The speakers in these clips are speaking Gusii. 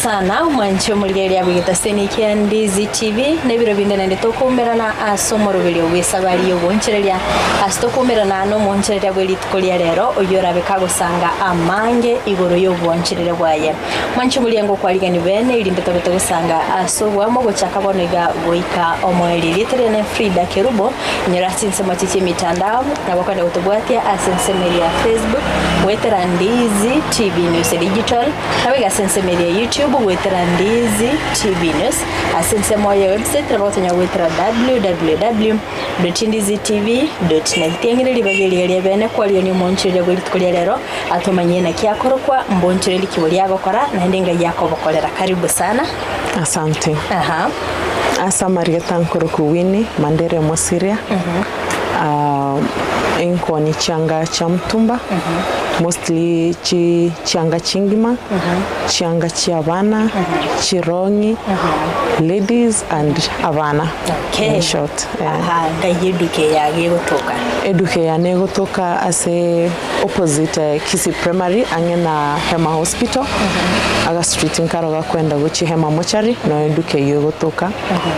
sana omwanchi omorigereria bw'egetaseni kia Ndizi TV na ebiro binde naende tokoumerana ase omoroberio bw'esabari y'ogoonchereria ase tokoumerana nomoonchereria bwe rituko ria rero oyio orabe kagosanga amange igoro y'obwanchereria bwaye. Mwanchi omoria ngokwarigani bene erinde tobe togosanga ase oboamo gochaka bono iga goika omoerio. Erieta riane Frida Kerubo, inyora ase chinsemo chie chi'emitandao, nabo okogenda gotobwatia ase ensemo eria ya Facebook goetera Ndizi TV News Digital, nabo iga ase ensemo eria ya YouTube goetera Ndizi TV News, ase ensemo ya website nabo gotonyora goetera www dot ndizi tv dot net. Tiang'ire ribaga eriga ria bene kwarionia omoonchoreria bwe rituko ria rero, atomanyie naki akorokwa, mbonchorerie ki boria agokora, naende ngai akobokorera. Karibu sana. Asante. Aha. Ase amarieta nkorokwa Winnie Mandere Mosiria, ah, enkoni chianga chia mtumba, mostly chi chianga chingima, chianga chia abana, chirong'i, ladies and abana Okay. in short. Yeah. Aha, ngai eduka eye age egotoka. Eduka eye egotoka ase opposite eh, Kisii Primary ang'e na Hema Hospital aga street nkaro gakwenda gochia Hema Mortuary no eduka eyio egotoka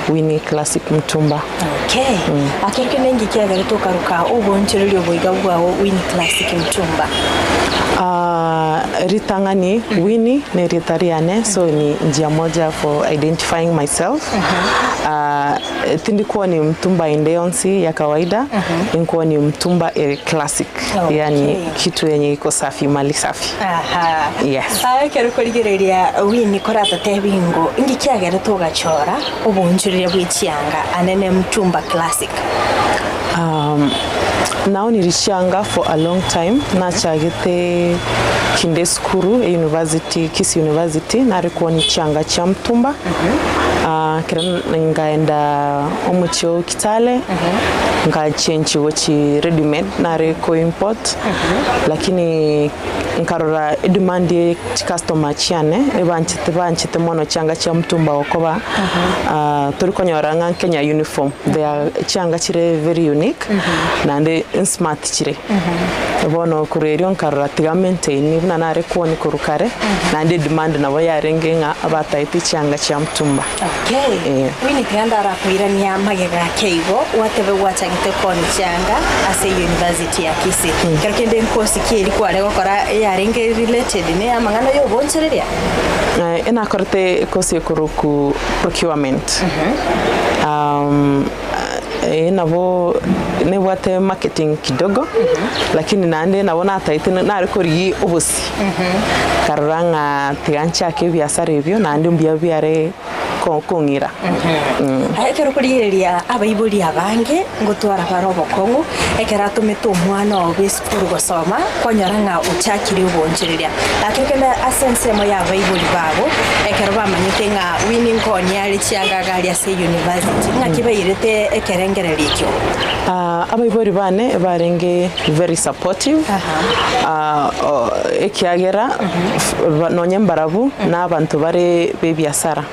Winnie Classic Mtumba. Okay. Ake kende inki kiagerete okaruka oboonchoreria oboiga bwao Winnie Classic Mtumba? Ah, ritang'ani Winnie nerieta riane so ni njia moja for identifying myself Ah, tindi kuoni mtumba inde yonsi ya kawaida inkuoni mtumba ere classic Okay. yani kitu yenye iko safi mali safi Aha. Yes. Aye ekero okorigereria Winnie koratotebi ingo inki kiagerete ogachora oboonchoreria bwe chianga anene Mtumba Classic? Um, naonire chianga for a long time nachagete kinde esukuru e university Kisii University nare kuonia chianga chia mtumba Ah, ekero ngaenda omochie o Kitale ngachenchi gochi ready made nare ko import lakini nkarora edemand ye chicustomer chiane ebanchete banchete mono chianga chia mtumba okoba ah, tori konyora ng'a Kenya uniform they are chianga chire very unique naende nsmart chire. Bono korwa erio nkarora tiga maintain buna nare kuoni korwa kare naende edemand nabo yarenge ng'a abataete chianga chia mtumba. Okay. Eh. Winnie tiga ndarakoirania magega ake igo, gwatebe gwachagete koonia chianga ase university ya Kisii. Ekero kende nkosi ki eria kware gokora eyarenge related ne amang'ana ya obonchereria? Eh, enakorete ekosi ekoroku procurement. Eh, nabo nebwate marketing kidogo, lakini naende nabo nataete nare korigia obosie, nkarora ng'a tiga nchake ebiasara ebio naende mbuya biare ko- kong'ira. Aye ekero okorigereria abaibori abange ngotwara bare obokong'u, ekero atomete omwana obo esukuru gosoma, kwanyora ng'a ochakire oboonchoreria. Lakini kende ase ensemo ya abaibori babo, ekero bamanyete ng'a Winnie nkonya are chianga iga aria ase university, ng'aki bairete ekerengererio ekio? Ah, abaibori bane barenge very supportive, Aha. ah, o- ekiagera ba- nonye mbarabwo na abanto bare ba ebiasara.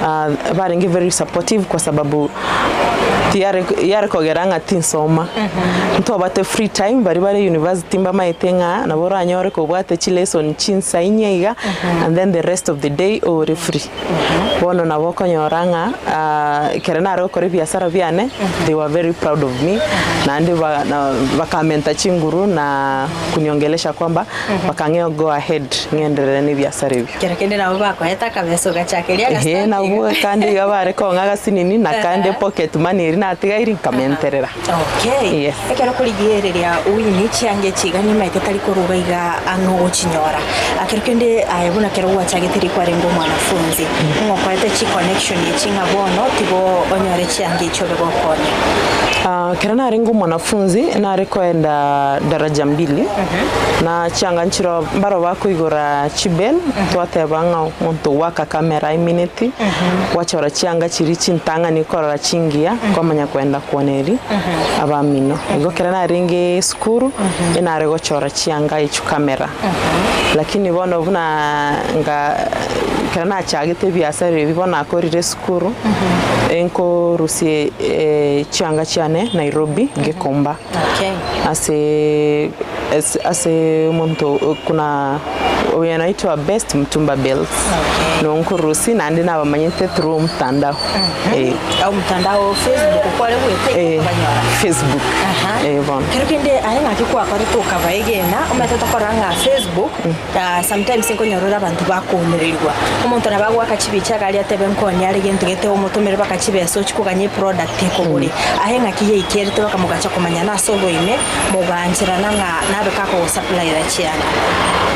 Ah, barenge very supportive kwa sababu tiyare yare kogera ng'a tinsoma. Ntwabwate free time baria bare university mbamaete ng'a nabo oranyore kobwate chilesson chinsa inye iga and then the rest of the day ore free. Bono nabo okonyora ng'a ekero nare gokora ebiasara biane they were very proud of me naende ba na bakamenta chinguru na kuniongelesha kwamba bakang'ea go ahead ng'enderere na ebiasara ebio. Kero kende nabo bakoete akabesa ogachakeria Ehe agasitaki nabwo iga. kande iga bare kong'a agasinini na kande pocket money eria natigairi nkamenterera. Okay. Yes. Ekero okorigereria Winnie chianga echi iga nimaete tari koruga iga ang'e ogochinyora. Ekero kende aye buna kero gwachagete riria kwarenge omwanafunzi, ng'a okoete chiconnection echi ng'a bono tigo onyore chianga echi obe gokonya. Ah, ekero narenge omwanafunzi nare koenda daraja mbili, na chianga nchiro mbaro bakoigora chibell, twateba ng'a omonto goaka camera aimineti, gwachora chianga chiria chintang'ani korora chingiya, kwamanya koenda kwoneria abamino. Igo ekero narenge esukuru, enare gochora chianga echio camera. Lakini bono buna nga. Ekero nachagete ebiasara ebi bono nakorire esukuru, nkorusia chianga chiane Nairobi Gikomba Okay. ase ase omonto kuna oyo anaitwa Best Mtumba Bales Okay. no nkorusia naende nabamanyete through mtandao eh. Au mtandao Facebook kware gwete Eh, okabanyora. Facebook Aha. eh, bono Kero kende aye ng'aki kwakorete okabaegena omanyete tokorora ng'a Facebook ah, sometimes nkonyorora abanto bakoumererigwa omonto nabo agoaka chibicha iga aria atebe nkonya are gento gete omotomere baka chibesa ochie koganya eproduct ekogore aye ng'aki yaikerete bakamogacha komanyana ase oboime mogaancherana ng'a nabe kakogosupplyera chianga.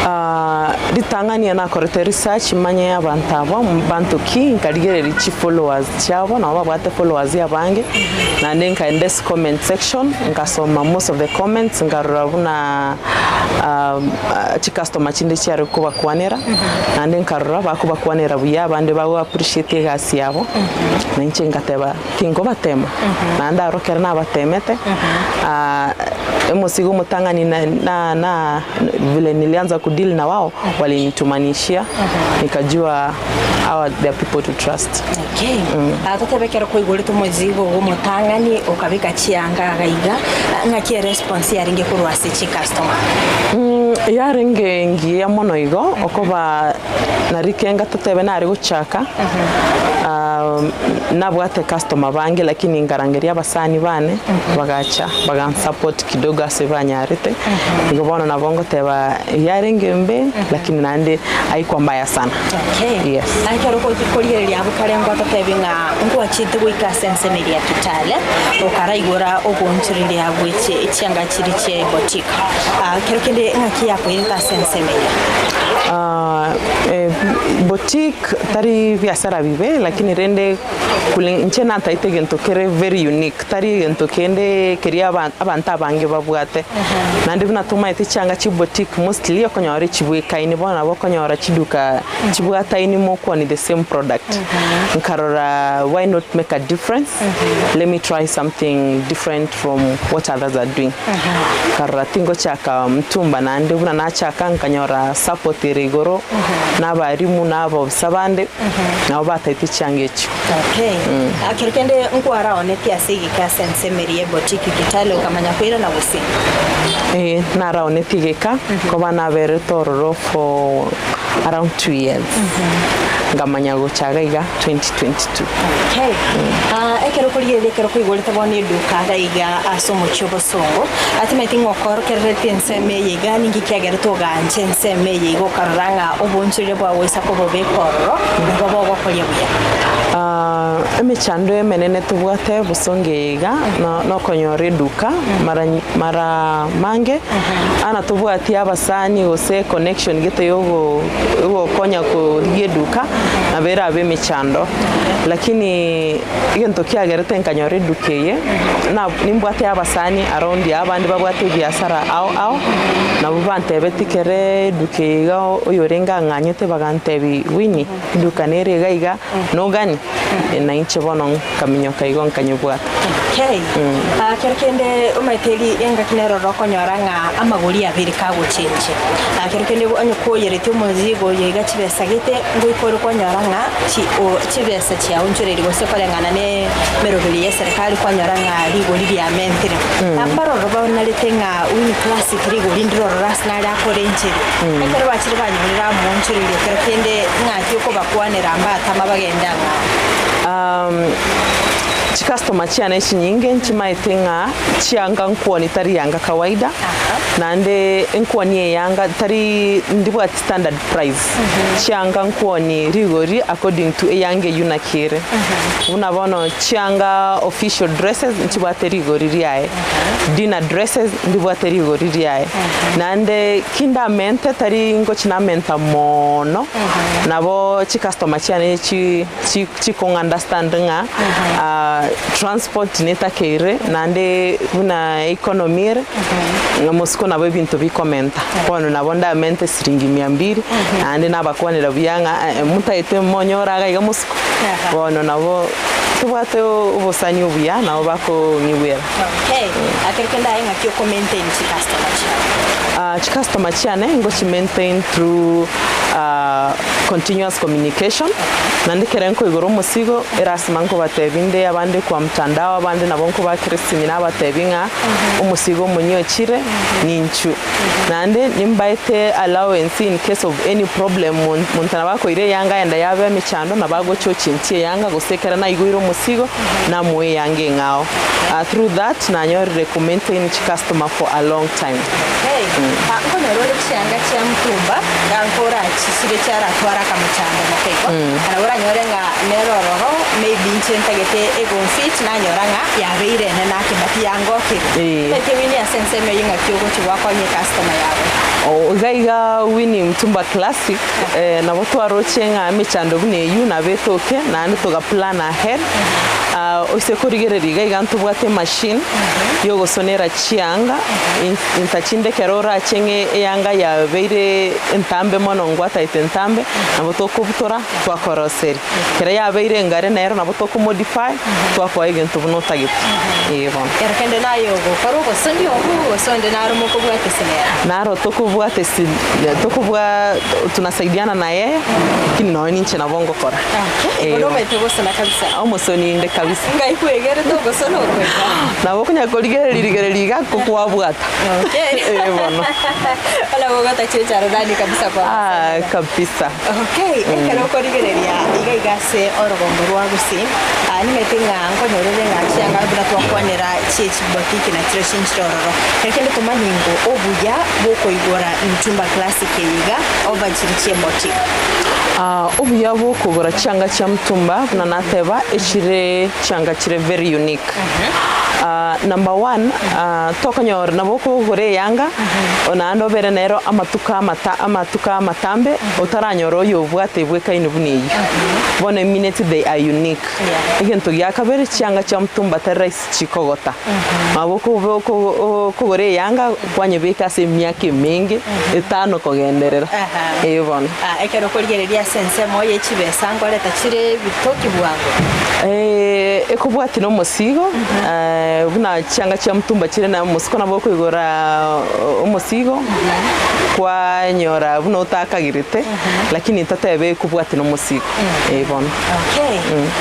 Ah, ritang'ani nakorete research manye abanto abo mbanto ki, nkarigereria chifollowers chiabo nabo babwate followers abange, naende nkaenda ase comment section nkasoma most of the comments nkarora buna chicustomer chinde chiare kobakwanera, naende nkarora bakobakwanera buya abande bago appreciate egasi yabo, na inche ngateba tinkobatema, naende aro ekero nabatemete omosigo omotang'ani na na na vile nilianza kudeal na wao walinitumanishia nikajua hawa they are people to trust. Okay. Ah, totebe ekero kwaigorete omozigo ogo omotang'ani okabeka chianga iga iga, ah, ng'aki eresponse yarenge korwa ase chicustomer? Yarenge engiya mono igo okoba nari kenga totebe nare gochaka nabwate customer bange lakini nkarangeria abasani bane bagacha bagansupport kidogo ase banyarete igo bono nabo ngoteba yarenge embe lakini naende haikuwa mbaya sana. Okay. Yes. Ah, ekero ogochi korigereria abwo kare ngwatotebi ng'a ngwachete goika ase ensemo eria ya Kitale, okaraigora ogoonchoreria bwe chie chianga chiria chie boutique. Ah, kero kende ng'aki yakoirete ase ensemo eyio? Ah, eh, boutique tari biasara bibe lakini rende kule inche nataete egento kere very unique tari egento kende keria aba abanto abange babwate. Naende buna tomaete chianga chi boutique mostly okonyora echibwekaine bono nabo okonyora chiduka chibwataini mokwani the same product. Nkarora why not make a difference, let me try something different from what others are doing. Nkarora tingochaka mtumba naende buna nachaka nkanyora support ere igoro, na abalimu na abaofisa bande, nabo bataete chianga echio. Okay. Ah, kero kende nkwaraonetie ase egeka ase ensemo eria y'eboutique Kitale okamanya koirana gose? Ee, naraonetie egeka, koba naberete ororo for around 2 years. Nkamanya gocha iga iga 2022. Okay. Ah, ekero okorigereria ekero koigorete bono eduka iga iga ase omochie obosongo, atimaeti ng'a okorokereretie ensemo eye iga ninki kiagerete ogancha ensemo eye iga okarora ng'a obonchoreria bwao goisa kobobeka ororo, nigo bogokoria buya. Ah, emechando emenene tobwate bosongo eye iga, no- nokonyora eduka mara mara mange, ana tobwati abasani gose connection gete yogo yogokonya korigia eduka, nabo erabe emechando. Lakini egento kiagerete nkanyora eduka eye, na nimbwate abasani around aa abande babwate ebiasara ao ao, nabo bantebetie kere eduka eye iga oyorenge ang'anyete bagantebi Winnie, eduka nere iga iga, nogani? Na inche bono nkaminyoka igo nkanyebwata. Okay. Ah, kero kende omanyete eri engaki nero oro okonyora ng'a amagori abere kagochenchia. Ah, kero kende onye koyeretie omozigo oyo iga chibesa gete, ngoika ore kwanyora ng'a chi o chibesa chiaonchoreiri gose koreng'ana na emeroberi ya eserekari kwanyora ng'a rigori riamentire. Ah, mbaroro banarete ng'a Winnie Classic rigori ndire ororo ase nare akore encheri. Ekero bachire banyorire amoonchoreria kero kende ng'aki okobakwanera mbatama bagende ang'ao. Chicustomer chiane chinyinge nchimaete ng'a chianga nkuoni tari yanga kawaida, naende enkuoni eyanga tari ndibwati standard price. Chianga nkuoni rigori according to eyanga eywo naki ere. Buna bono chianga official dresses nchibwate rigori riaye, dinner dresses ndibwate rigori riaye. Naende kindamente tari ngochi namenta mono, nabo chicustomer chiane chi chi chikong understand ng'a transport netakeire naende buna economy ere, ng'a mosiko nabo ebinto bikomenta. Bono nabo ndamente siringi mia mbili, naende nabakwanera buya ng'a eh motagete monyore iga iga mosiko, bono nabo. Ntobwate obosani obuya nabo bakong'igwera. Okay. Ekero kende aye ng'aki oko maintain chicustomer chiao? Chicustomer chiane ngochi maintain through continuous communication, naende ekero nkoigora omosigo erasima nkobatebia inde abande kwa mtandao abande nabo nkobakera esimi nabatebia ng'a omosigo omonye ochire ninchu. Naende nimbaete allowance in case of any problem monto nabo akoira eyanga yende yabe emechando nabo agocha ochenchia eyanga gose ekero naigoire omosigo namoe eyanga eng'ao. Through that nanyorire ko maintain chicustomer for a long time. Okay. Nkonyora ore chianga chia mtumba iga nkorachisire chiaratware akamochando moke igo, nabo oranyore ng'a nere ororo maybe inche ntagete egonfit nanyora ng'a yabeire enene ake but yangokire. Omanyete Winnie ase ensemo eyio ng'aki ogochia gwakonya ecustomer yago? Iga iga Winnie Mtumba Classic nabo twaroche ng'a emechando buna eyio nabo etoke naende toga plan ahead ase korigereria iga iga ntobwate emachine yogosonera chianga insa chinde ekero orache ng'a eyanga yabeire entambe mono ngwataete entambe nabo tokobutora twakoroseria. Ekero yabeire engare nero nabo toko modify twakoa egento buna otagete ee bono. Ero kende naye ogokora obosoni obwo gose onde naro mokobwata esinera? Naro tokobwata esi tokobwa tunasaidiana na yeye lakini nonye ninche nabo ngokora. Okay, Ee bono bono. omanyete gosona kabisa. Omosoni inde kabisa. Ngai kwegerete ogosona oko iga? Nabo okonya korigereria rigereria iga kokwabwata. Okay. Ee bono. Bono gogotachia echarorani kabisa kwa Ah kabisa. Okay, ekero okorigereria iga iga ase orogongo rwa Gusii, ah, nimanyete ng'a nkonyorere ng'a chianga buna twakwanera chie chibotiki na chire chinchire ororo. Kero kende tomanye ng'o obuya bw'okoigora Mtumba Classic eye iga over chiri chie boutique. Ah, obuya bw'okogora chianga chia mtumba buna nateba echire chianga chire very unique. Ah, number one, ah, tokonyora nabo okogora eyanga naende obere nero amatuko amata amatuko amatambe otaranyora oyobwate ebwekaini buna eyio. Bono emineti they are unique. Yeah. Egento gia kabere chianga chia mtumba tari rahisi chikogota. Nabo okobe oko okogora eyanga kwanyebeka ase emiaka emenge etano kogenderera. Aha. Eeh bono. Ah, ekero okorigereria ase ensemo ye chibesa nkoreta chire ebitoki bwango. Ekobwatia na omosigo, buna chianga chia mtumba chire na omosiko nabo okoigora omosigo, kwanyora buna otakagerete, lakini totebe ekobwatia na omosigo, eh bono. Okay.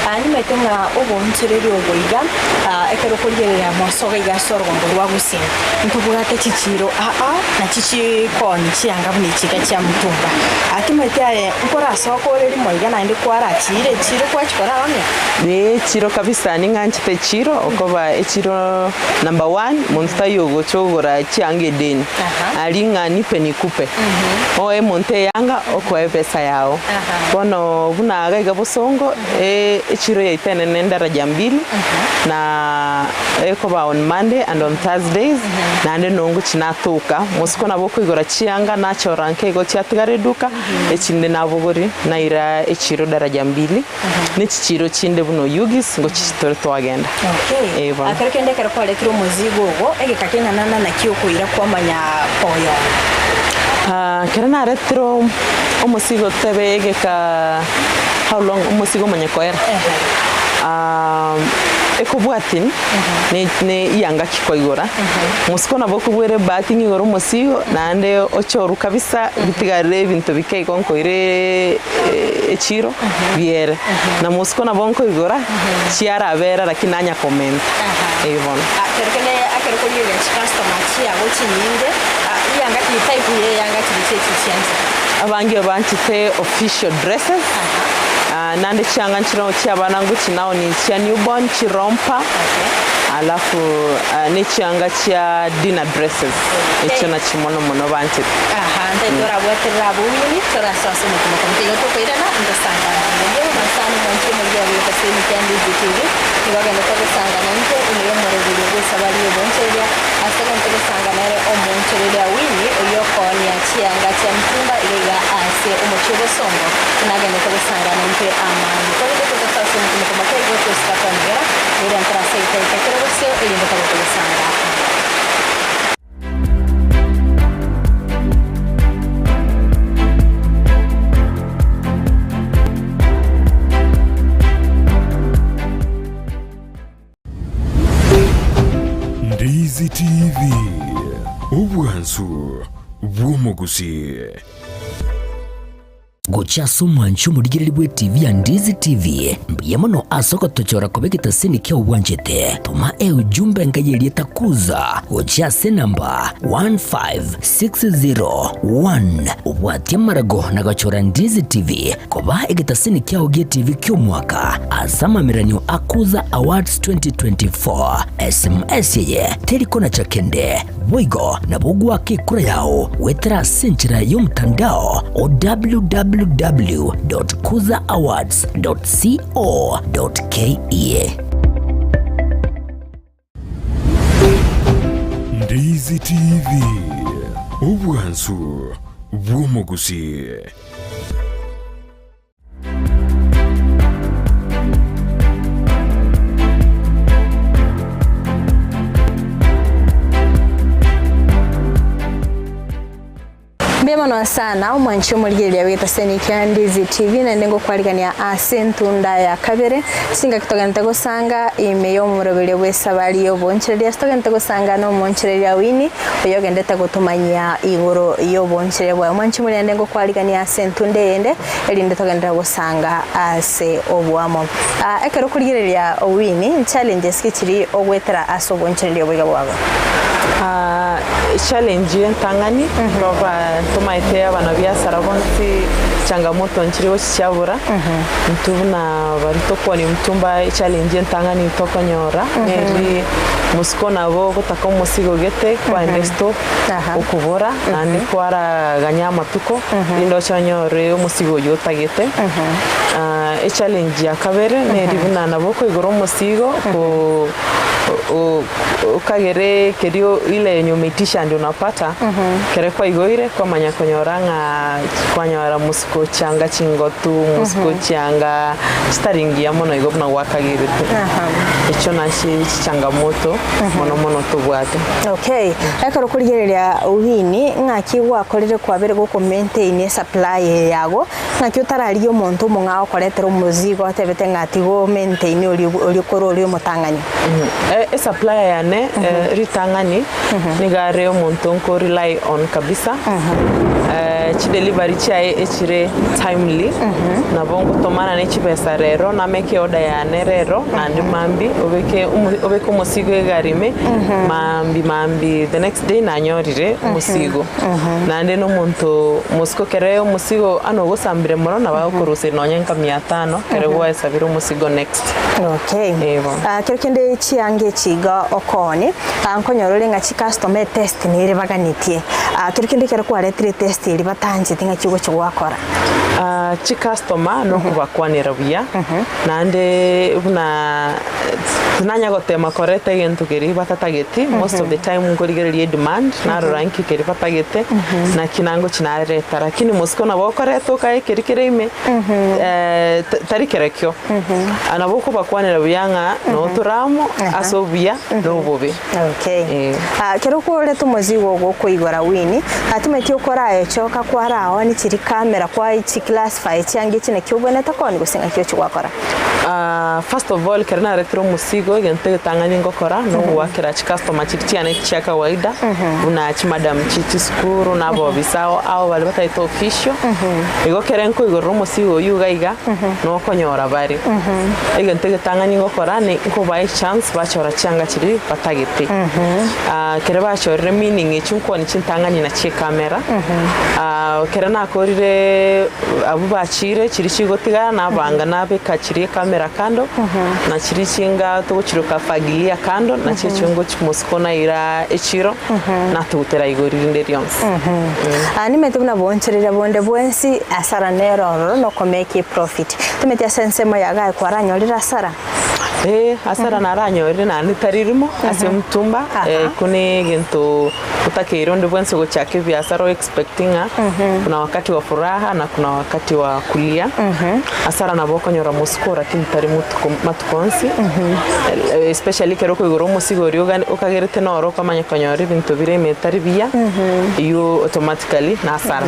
Ah, nimanyete ng'a oboonchoreria obo iga, ah, ekero okorigereria mosoga iga ase orogongo rwa Gusii, ntobwate chichiiro aa nachi chikoni chianga buna echi iga chia mtumba. Ah, timanyete aye nkorasoka ore rimo iga naende kwarachiire echiiro kwachikora aonia? Ee echiro kabisa ning'anchete echiro okoba echiro number one monto taiyo ogocha ogora chianga edeni Aha. aria ng'a nipe nikupe oe omonto eyanga okoe ebesa yao Aha. bono buna iga iga bosongo echiro yaito enene ndaraja mbili na ekoba on Monday and on Thursdays naende nongochi natoka mosiko nabo okoigora chianga nachora nke igo chiatigara eduka echinde nabogori naira echiro daraja mbili ne chichiro chinde buna Oyugis ngochi tore twagenda. Okay. Eh, bono. Ekero kende ekero kwaretire omozigo ogo, egeka keng'ana na naki okoira kwamanya koyona? Ah, ekero naretire omosigo tebe egeka how long omosigo omanye koera? Ehe. Ah, ekobwatia ne ne iyanga ki koigora, mosiko nabo okobwera ebahati ng'a igoro omosigo naende ochoru kabisa bitigarire ebinto bike igo nkoire echiro biere. Na mosiko nabo nkoigora chiarabera lakini nanya komenta eh bono. Ekero kende ekero okorigereria chicustomer chiago chinyinge, iyanga ki type ye eyanga chiria chie chichianchete? Abange banchete official dresses, naende chianga nchire chiabana ngochi nao ni chia newborn, chiromper, alafu ne chianga chia dinner dresses, echio nachio mono mono banchete. Aha, ntaete orabwaterere abwo Winnie, torasoa ase omokimo komite. Igo tokoirana, ntosangana. Oyio Masani mwanche omorwoti ogoika ase emechie ya Ndizi TV, nigo agendete gosangana intwe ime y'omorobiri bw'esabari y'obonchoreria, ase egento gosangana ere omoonchoreria Winnie, oyio okoonia chianga chia mtumba iga iga ase omochie obosongo, buna agendete gosangana intwe amange. Korende togosoa ase omokimo komoke igo tosika konyegera, boira ntorase egeka kere bosio, erinde tobe togosanga amo. Ndizi TV, obwansu bw'omogusii. Gochia ase omwancho omorigereria bw'etivi ya Ndizi TV, mbuya mono ase ogotochora koba egetaseni kiao bwanchete. Toma eujumbe enka y'erieta Kuza gochia ase enamba 15601 obwatie amarago na gochora Ndizi TV koba egetaseni kiao gi'etivi ki'omwaka ase amameranio a Kuza Awards 2024. SMS eye teri konacha kende. Boigo nabo ogoaka ekura yao goetera ase enchera y'omotandao o www.kuzaawards.co.ke. Ndizi TV, obwansu bw'omogusii. Mbuya mono sana omwanchi omorigereria bw'egetaseni kia Ndizi TV naende ngokwarigania ase entunda ya kabere chingaki togenete gosanga ime y'omoroberio bw'esabari y'obonchereria ase togenete gosanga na omonchereria Winnie oyogendete gotomanyia igoro y'obonchereria bwaye. Omwanchi omoria naende ngokwarigania ase entunda eyende erinde togenderere gosanga ase oboamo. Ah, ekero okorigereria Owini, challenges ki chiri ogwetera ase obonchereria oboiga bwago? Ah, challenge entang'ani roba ntomaete abanabiasara bonsi changamoto nchiri gochichabura intwe buna baria tokwania omotumba echallenge entang'ani tokonyora neri mosiko nabo ogotaka omosigo gete kwaenda store okobora naende kwaraganya amatuko rinde oche onyore omosigo oywo otagete. Echallenge ya kabere neri buna nabo okoigora omosigo ko okagere kerio ile yenye umeitisha ndio unapata kere kwaigoire kwamanya konyora ng'a kwanyora mosiko chianga chingotu mosiko chianga chitari ngiya mono igo buna gwakagerete. Echio nache chichangamoto mono mono tobwate. Okay, ekero okorigereria Owini, ng'aki gwakorire kwabere goko maintain esupply eye yago, ng'aki otararigia omonto omong'ao okoretera omozigo otebete ng'a tiga o maintain oria oria korwa oria omotang'ani? Esupplier yane ritang'ani nigo are omonto nko rely on kabisa, chidelivery chiaye echire timely, nabo ngotomana ne chibesa rero nameke eorder yane rero naende mambia obeke obeke omosigo egari ime maambia maambia the next day nanyorire omosigo. Naende na omonto mosiko kere omosigo ande ogosambire mono nabo agokoruseria nonye nka mia tano kere gwaesabire omosigo next. Okay. Ebo. Ah, kero kende chianga echi iga okooni, ah, nkonyora ore ng'a chicustomer etest nere baganetie. Ah, kero kende ekero kwaretire etest eria batancheti ng'aki ogochi gwakora. Ah, chicustomer nokobakwanera buya, naende buna tinanya gotema koreta egento keria batatageti, most of the time nkorigereria edemand, narora nki keria batagete, naki nangochi nareta. Lakini mosiko nabo okoreta okae keria kere ime, tari kerekio. Nabo okobakwanera buya ng'a notore amo ase obuya na obobe. Okay. Eh. Ah, kero okoreta omozigo ogo okoigora Winnie, ah, timanyeti okoraechoka kwaraoni chiri camera kwa chiclassify chianga echi naki obwenerete koonia gose ng'aki ochi gwakora? Ah, first of all ekero naretire omosigo egento egetang'ani ngokora nogoakera chicustomer chiria chiane chia kawaida buna chimadam chie chisukuru na abaofisa ao ao baria bataete official, igo ekere nkoigorera omosigo oyio iga iga nokonyora bare. Egento egetang'ani ngokora ni nkobaa echance bachora chianga chiria batagete. Ah, ekero bachorire meaning echio nkwania chintang'ani nachio ecamera, ah, ekero nakorire Abwo bachiire chiria chigotigara nabanga nabeka chiria ekamera kando, na chiria chinga togochiroka fagilia kando, nachio echio ngochi mosiko naira echiro, natugutera igoro rinde rionsi. Ah, nimanyete buna boonchoreria bonde bwensi asara nere ororo na okomake eprofit. Timanyeti ase ensemo ya igaa kwaranyorire asara? Ee, asara naranyorire naende tari rimo ase omotumba, ekio ne egento otakeire onde bwensi ogochaka ebiasara o expect ng'a kuna wakati wa furaha na kuna wakati wa kulia. Asara nabo okonyora mosiko lakini tari motuko matuko onsi, especially ekero okoigora omosigo oria ogani okagerete noro okamanya konyora ebinto bire ime etari buya, eywo automatically na asara.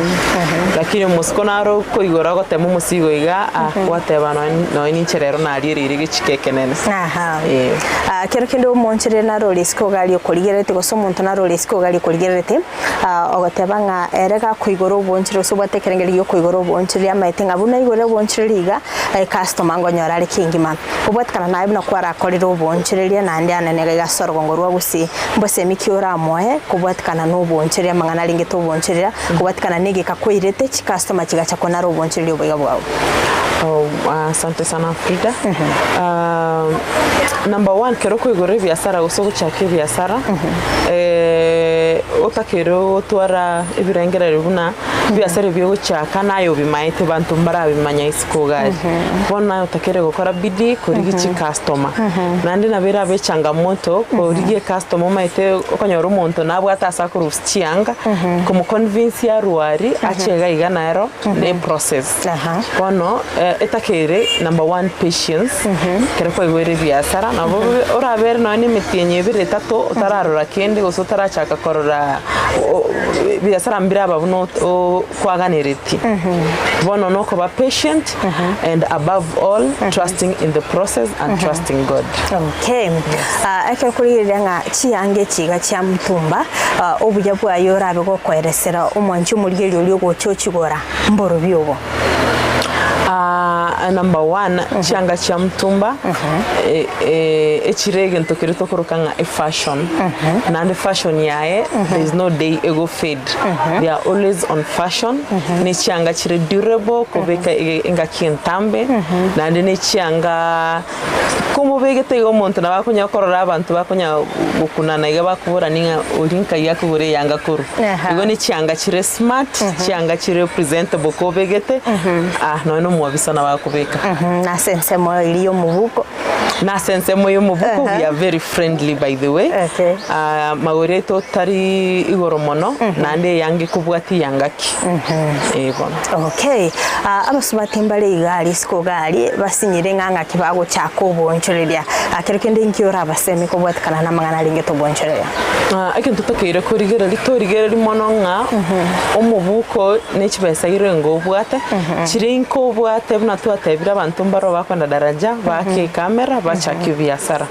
Lakini omosiko naro okoigora ogotema omosigo iga, ah gwateba nonye nonye ninche rero nariereire egechiko ekenene. Aha. Eh. Ah, kero kende omooncherere naro ore isiko iga aria okorigerereti gose omonto naro ore isiko iga aria okorigerereti, ah, ogoteba ng'a ere gakoigora oboonchereri gose obwate ekerengerio giokoigora oboonchereri amaete ng'a buna aigorire oboonchereri iga, ecustomer ngonyora are kengima. Kobwatekana naye buna kwarakorire oboonchereria naende anene iga iga ase orogongo rwa gusii, mbosemi ki oramoe kobwatekana na oboonchereria amang'ana arengete oboonchereria, kobwatekana na egeka kwairete chicustomer chigacha konara oboonchereria oboiga bwao? Oh, asante sana Frida. Number one, kero okoigora ebiasara gose ogochaka ebiasara, otakeire gotwara ebirengererio buna ebiasara ebi ogochaka naye obimaete banto mbarabimanya isiko iga aria. Bono naye otakeire gokora bidii korigia chicustomer. Naende nabo erabe echangamoto korigia ecustomer omanyete okonyora omonto nabwate ase akorusia chianga, komoconvince arwe aria ache iga iga nero ne eprocess. Bono etakeire number one patience ekero kwaigwere ebiasara nabo orabere nonye na emetienyi ebere etato otararora kende gose otarachaka korora ebiasara mbiraba buna kwaganeretie. Bono nokoba patient and above all trusting in the process and trusting God. Okay. Ah, ekero korigereria ng'a chianga echi iga chia mtumba, ah, obuya bwaye orabe gokoeresera omwanchi omorigereria oria ogocha ochigora. Mborobio obo. Ah, number one, chianga chia mtumba eh, eh, echire egento keria tokoroka ng'a efashion naende fashion yaye there is no day ego fade they are always on fashion ne chianga chire durable kobeka ege- engaki entambe naende ne chianga Komobegete iga omonto nabo akonya korora abanto bakonya gokunana iga bakoborania ng'a oria nkai akogora eyanga korwa. Igo ne chianga chire smart, chianga chire presentable kobegete, ah nonya na omwabisa nabo akobeka. Nase ensemo eria y'omobuko. Nase ensemo y'omobuko we are very friendly by the way. Okay. Ah, magori aito tari igoro mono, naende eyanga ekobwatia eyanga ki. Eh bono. Okay, ah, abasubati mbare iga aria isiko iga aria basinyire ng'a ng'aki bagochaka oboonchoreria. Ah, kero kende inki orabasemi kobwatekana namang'ana arengete oboonchoreria? Ah, egento tokeire korigereria, torigereria mono ng'a omobuko ne chibesa irengo obwate, chiria inke obwate buna twatebire abanto mbaro bakoenda daraja, baake ekamera, bachake ebiasara.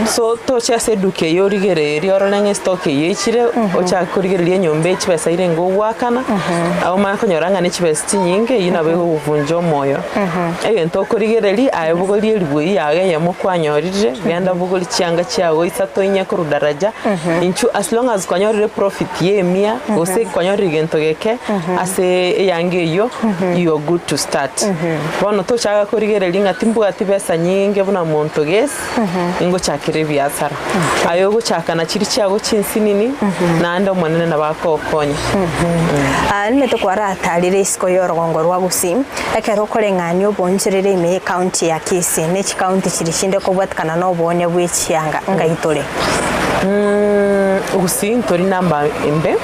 So toche ase eduka eyio origererie orore ng'a estock eyio echire, ochake korigereria enyomba eye chibesa irenga ogoakana, abwo omanye konyora ng'a ne chibesa chinyinge eyio nabo egogobunja omoyo. Egento okorigereria aye bogoria eribu eyio yago eyemo kwanyorire, genda bogoria chianga chiago isato inye korwa daraja, inchuo as long as kwanyorire eprofit ya emia gose kwanyorire gento geke ase eyanga eyio, you are good to start. Bono tochaka korigereria ng'a timbwati besa nyinge buna monto gese, ingochakera ebiasara. Aye ogochaka na chiria chiago chinsinini, naende Omonene nabo akogokonya. Ah, nimete kwaratarire isiko y'orogongo rwa Gusii, ekero okoreng'ania oboonchoreri ime y'ecounty ya Kisii ne chicounty chiria chinde kobwatikana na oboonia bwe chianga ngai tore. Gusii ntori namba embe,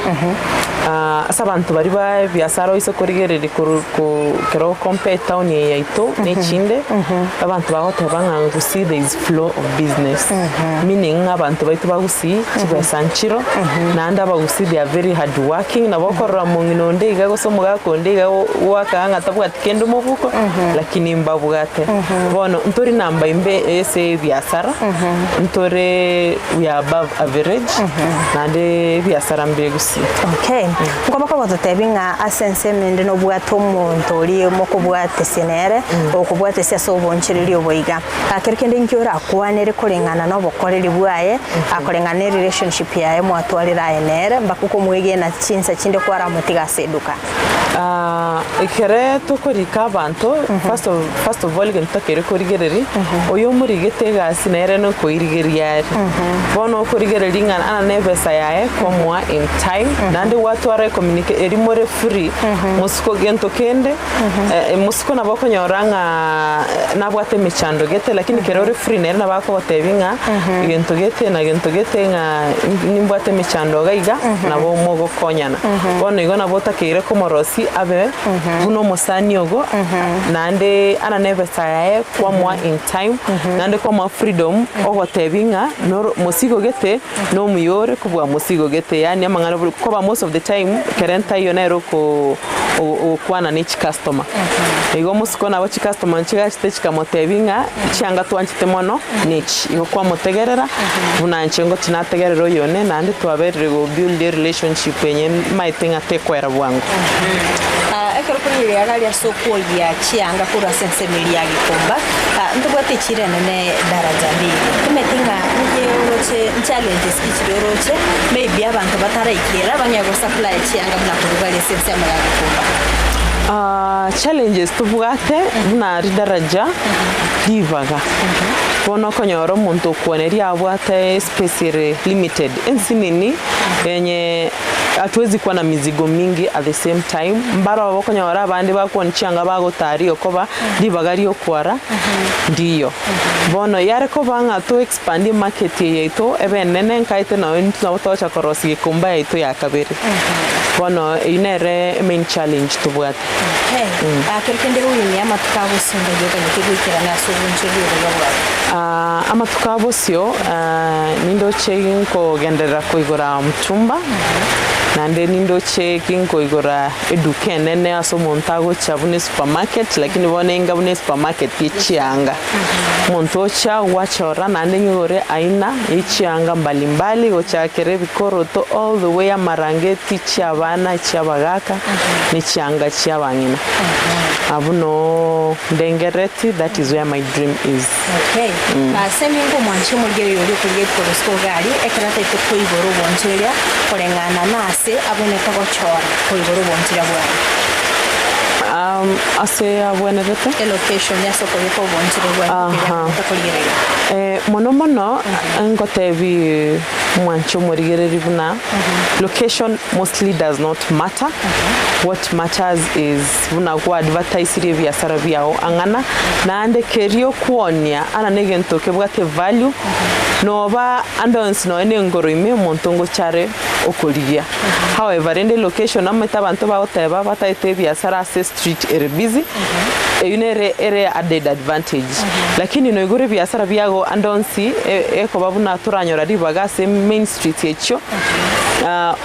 ase abanto baria ba ebiasara oise korigereria korwa ko ekero okompare etown eye yaito na echinde, abanto bagoteba ng'a Gusii there is flow of business, meaning ng'a abanto baito ba Gusii chibesa nchiro, naende abagusii they are very hard working, nabo okorora omong'ina onde iga gose omogaka onde iga goaka ng'a tabwati kende omobuko, lakini mbabwate. Bono ntori namba imbe ase ebiasara, ntore we are above average, naende ebiasara mbire Gusii. Okay, nkoba kogototebia ng'a ase ensemo ende nobwate omonto oria mokobwatesia nere, okobwatesia ase obonchereri obo iga. Kero kende inki orakwanere koreng'ana na obokoreri bwaye, koreng'ana ne relationship yaye mwatwarire aye nere, mpaka okomwegena chinsa chinde kwaramotiga ase eduka. Ekere tokorika abanto, first of, first of all egento totakeire korigereria, oyo omorigete egasi nere nokoirigeria are. Bono okorigereria ng'a ana na ebesa yaye kwamoa in time, naende gwatwara ecommunica eria more free, mosiko gento kende, mosiko nabo okonyora ng'a nabwate emechando gete lakini ekero ore free nere nabo akogotebia ng'a egento gete na gento gete ng'a nimbwate emechando iga iga, nabo mogokonyana. Bono igo nabo otakeire komorosia abe buna omosani ogo, naende ana na ebesa yaye kwamoa in time, naende kwamoa freedom ogotebia ng'a noro mosigo gete nomuya ore kobua mosigo gete yaani amang'ana buna koba most of the time. time ekere ntaiyo nere oko ogokwana ne chicustomer. Igo omosiko nabo chicustomer nchigachete chikamotebia ng'a chianga twanchete mono nechi. Igo kwamotegerera buna inche ngochi nategerera oyone naende twaberire go build erelationship enye maete ng'a tekoera bwango. Ekero korigereria iga aria ase okwoyia chianga korwa ase ensemo eria ya Gikomba, ntobwate echiro enene daraja mbili. Omanyete ng'a inche oroche challenges ki chiria oroche maybe abanto bataraikera bang'ee go supply chianga buna korwa bare ase ensemo ya Gikomba. Challenges tobwate buna ridaraja ribaga, bono okonyora omonto okwoneria abwate espace ere limited, ensinini enye hatuwezi kuwa na mizigo mingi at the same time, mbaroo okonyora abande bakwonia chianga bagotaria okoba ribaga riokwara ndiyo. Bono yare koba ng'a to expand emarket eye yaito ebe enene nkaete nonye intwe nabo togocha korosia gekomba yaito ya kabere. Bono eyio nere emain challenge tobwate. Okay. Kero kende Winnie, amatuko a bosio ng'ai oganyete goikerana ase obonchoreri oboya bwao? Amatuko a bosio nindoche ginkogenderera koigora mtumba, naende nindoche ginkoigora eduka enene ase omonto agocha buna esupermarket, lakini bono enga buna esupermarket ye chianga. Omonto ocha gwachora naende nyigore aina ye chianga mbalimbali gochakera ebikoroto all the way amarangeti chi'abana, chi'abagaka, ne chianga chi'abang'ina. Abwo noo ndengereti, that is where my dream is. Okay. Ase ningo omwanchi omorigia oyo oria okorigia ebikoroso iga aria, ekero ataete koigora obonchereria koreng'ana nase abwenerete gochora koigora obonchereria bwaye. Ase abwenerete. Elocation ase okobeka obonchereria bwaye keria Aha. abwenerete korigereria. Mono mono ngotebi omwanchi omorigereri buna location mostly does not matter, what matters is buna kwa advertisirie ebiasara biao ang'ana, naende keria okwonia ana na egento kebwate value, noba ande onsi nonya na engoro ime omonto ngocha are okorigia. However rende location omanyete abanto bagoteba bataete ebiasara ase street ere busy, eyio nere ere added advantage. Lakini noigure ebiasara biago ande onsi ekoba buna toranyora ribaga ase main street echio,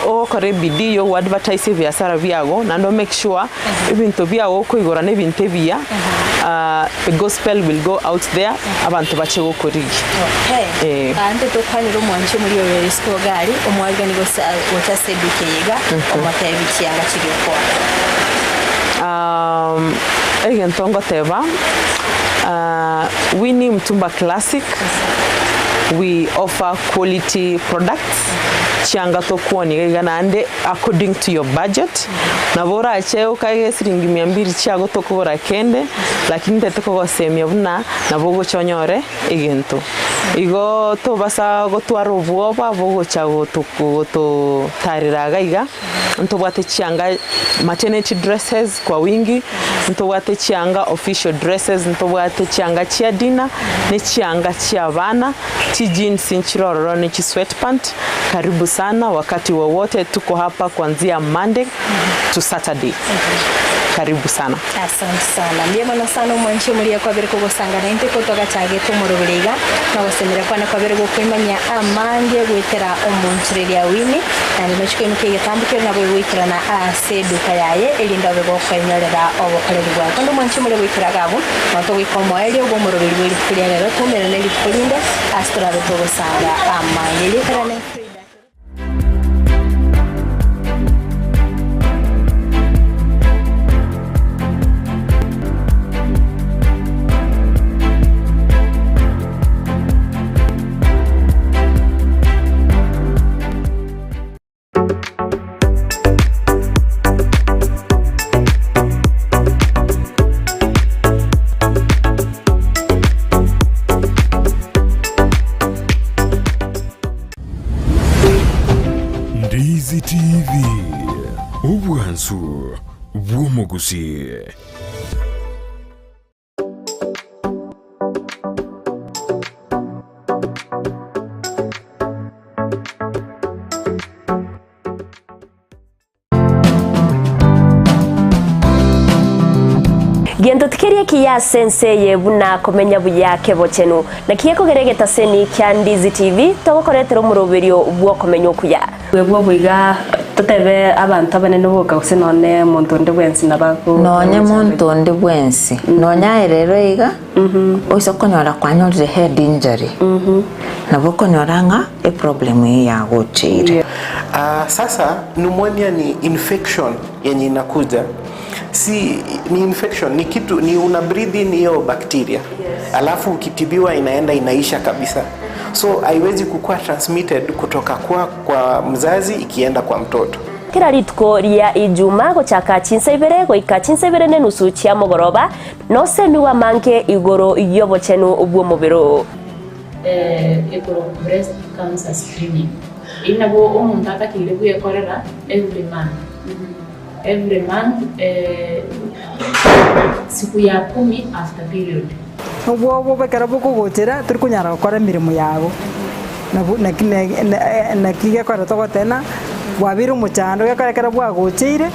ogokora ebidii ya ogoadvertise ebiasara biago naende o make sure ebinto biago okoigora na ebinto ebiya, the gospel will go out there abanto bache gokorigia. Okay. Eh. Ante tokwanere omwanchi omori oyo isiko iga aria, omwarigani gose gocha ase eduka eye iga, omotebi chianga chiria okoa. Egento ngoteba, Winnie Mtumba Classic, we offer quality products, chianga tokwonia iga iga naende according to your budget, nabo orache okage esiringi mia mbiri chiago tokogora kende, lakini ntete kogosemia buna nabo ogocha onyore egento. Igo tobasa gotwara obwoba bogocha goto gototarera iga iga, ntobwate chianga maternity dresses kwa wingi, ntobwate chianga official dresses, ntobwate chianga chia dinner, ne chianga chia abana, chi jeans nchire ororo ne chi sweat pant, karibu sana wakati wowote tuko hapa kuanzia Monday to Saturday, karibu sana. Asante sana. Mbuya mono sana omwanchi omoria kwabere kogosanga naintwe ko twagachagete omorobere iga, na ogosemera kwane kwabere gokoimanyia amange goetera omonchereria Winnie, naende nochie koimokia egetambo keria nabo egoikerana ase eduka yaye erinde obe gokoenyorera obokoreri bwaye. Konde omwanchi omoria goikera iga abwo, nabo togoika omoerio bw'omoroberi bwe rituko ria rero, toumerane rituko rinde ase torabe togosanga amange. Erieta riane Frida. Ndizi TV, obwansu bw'omogusii. Gento tikeri ekiya ase ense eye buna komenya buya kebochenu. Naki gekogera egetaseni kia Ndizi TV togokoretera omoroberio bw'okomenya okuya. Bwebwo boiga. Totebe abanto abanene boka gose nonye monto onde bwensi nabo ago Nonye monto onde bwensi, nonye aye rero iga, oise konyora kwanyorire head injury, nabo okonyora ng'a eproblem eyio yagocheire. Ah, sasa pneumonia ni infection yenye inakuja si ni infection ni kitu ni una breathe in hiyo bacteria alafu ukitibiwa inaenda inaisha kabisa so haiwezi kukuwa transmitted kutoka kwa, kwa mzazi ikienda kwa mtoto Kera rituko ria Ijuma gochaka chinsa ibere goika chinsa ibere na enusu chia mogoroba, nosemigwe amange igoro y'obochenu bw'omobere oo. Ekorokwa breast cancer screening. Eyio nabo omonto atakeire bwekorera every month. Every month siku ya kumi after period. Obwoba ekero bokogochera tori konyara gokora emeremo yago, nabo naki naki gekogera togoteba ng'a bwabeire omochando gekogera ekero bwagocheire.